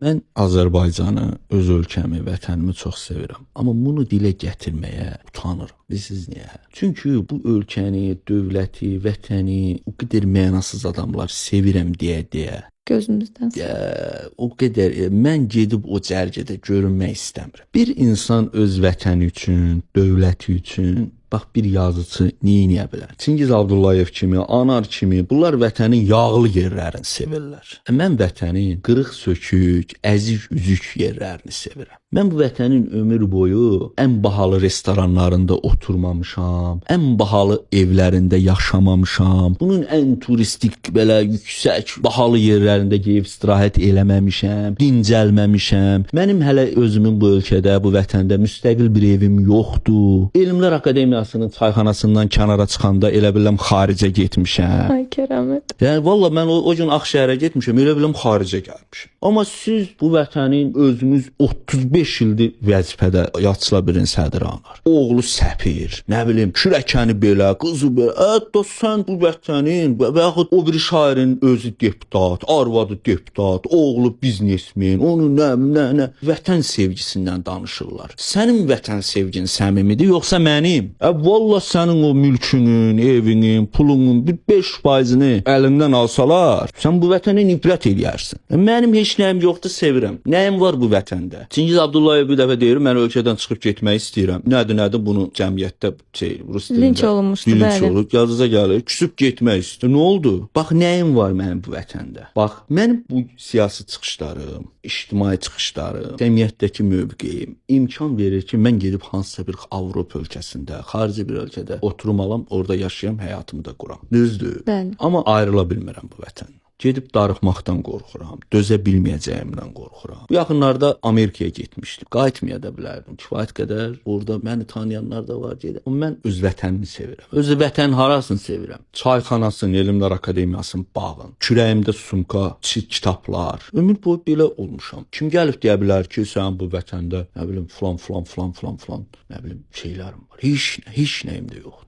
Mən Azərbaycanı, öz ölkəmi, vətənimi çox sevirəm. Amma bunu dilə gətirməyə utanıram. Bilirsiniz niyə? Çünki bu ölkəni, dövləti, vətəni o qədər mənasız adamlar sevirəm deyə-deyə Gözümüzdən. O qədər mən gedib o cərgədə görünmək istəmirəm. Bir insan öz vətəni üçün, dövləti üçün bax bir yazıçı nə edə bilər? Çingiz Abdullayev kimi, Anar kimi bunlar vətənin yağlı yerlərini sevirlər. Mən vətənin qırıq sökük, əzik üzük yerlərini sevirəm. Mən bu vətənin ömür boyu ən bahalı restoranlarında oturmamışam, ən bahalı evlərində yaşamamışam. Bunun ən turistik belə yüksək bahalı yerlərində gedib istirahət eləməmişəm, dincəlməmişəm. Mənim hələ özümün bu ölkədə, bu vətəndə müstəqil bir evim yoxdur. Elmlər Akademiyasının çayxanasından kənara çıxanda elə bilirəm xaricə getmişəm. Ay kəramət. Yəni vallah mən o gün Ağşəhərə getmişəm, elə bilirəm xaricə gəlmişəm. Amma siz bu vətənin özünüz 35 ildir vəzifədə yatsıla birin sədri Anar. Oğlu səpir, nə bilim, kürəkəni belə, qızı belə. Hətta sən bu vətənin və yaxud o bir şairin özü deputat, arvadı deputat, oğlu biznesmen, onu nə vətən sevgisindən danışırlar. Sənin vətən sevgin səmimidir yoxsa mənim? Vallah sənin o mülkünün, evinin, pulunun bir 5%-ni əlindən alsalar, sən bu vətənə nifrət eləyərsən. Mənim heç nəyim yoxdur, sevirəm. Nəyim var bu vətəndə? Çingiz Abdullayev bir dəfə deyir, mən ölkədən çıxıb getmək istəyirəm. Nədir, bunu cəmiyyətdə rus dilində Linç olunmuşdu, linç bəli. olub, yazıza gəlir, küsüb getmək istəyir. Nə oldu? Bax nəyim var mənim bu vətəndə? Bax, mənim bu siyasi çıxışlarım, ictimai çıxışlarım, cəmiyyətdəki mövqeyim imkan verir ki, mən gedib hansısa bir Avropa ölkəsində, xarici bir ölkədə oturum alam, orada yaşayam, həyatımı da quram. Düzdür? Bəli. Amma ayrıla bilmirəm bu vətəndən. Gedib darıxmaqdan qorxuram, dözə bilməyəcəyimdən qorxuram. Bu yaxınlarda Amerikaya getmişdim. Qayıtmaya da bilərdim. Kifayət qədər orada məni tanıyanlar da var gedə. Amma mən öz vətənimi sevirəm. Öz vətən harasını sevirəm? Çayxanasını, Elmlər Akademiyasının bağını, kürəyimdə sumka, kitablar. Ömür boyu belə olmuşam. Kim gəlib deyə bilər ki, sən bu vətəndə, nə bilim, filan, filan, filan, filan, filan, nə bilim, şeylərim var. Heç nə, heç nəyim də yoxdur.